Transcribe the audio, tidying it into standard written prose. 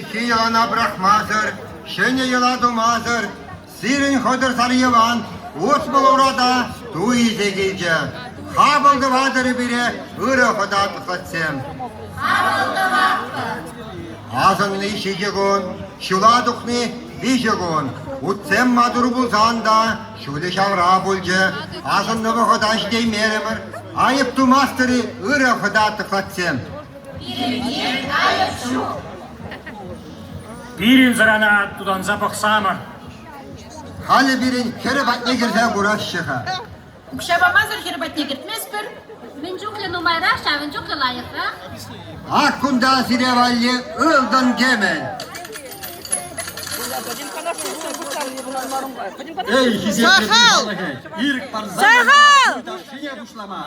Ӗлӗкхи йӑлана пӑрахмасӑр, ҫӗнӗ йӑла тумасӑр сирӗн хӑтӑр Сар Йӑван 60 урата туй илсе килчӗ. Хапӑл тӑватӑр пире ырӑ хӑта тӑхлатсем. Хапӑл тӑватпӑр. Асӑнни ҫичӗ кун, ҫула тухни виҫӗ кун. Утсем матур пулсан та ҫулӗ ҫавра пулчӗ. Асӑннӑ вӑхӑта ҫитеймерӗмӗр. Айӑп тумастӑр-и ырӑ хӑта тӑхлатсем? Пирӗнтен айӑп ҫук. Пирӗн сӑрана тутанса пӑхсамӑр. Халӗ пирӗн хӗрӗ патне кӗрсе кураҫҫӗ-ха. Укҫа памасӑр хӗр патне кӗртместпӗр. Мӗн чухлӗ нумайрах, ҫавӑн чухлӗ лайӑхрах. Ак кунта сире валли ылтӑн кӗмӗл. Эй, хисеплӗ Сахал! халӑхӗ, ирӗк парса Сахал! ташшине пуҫлама.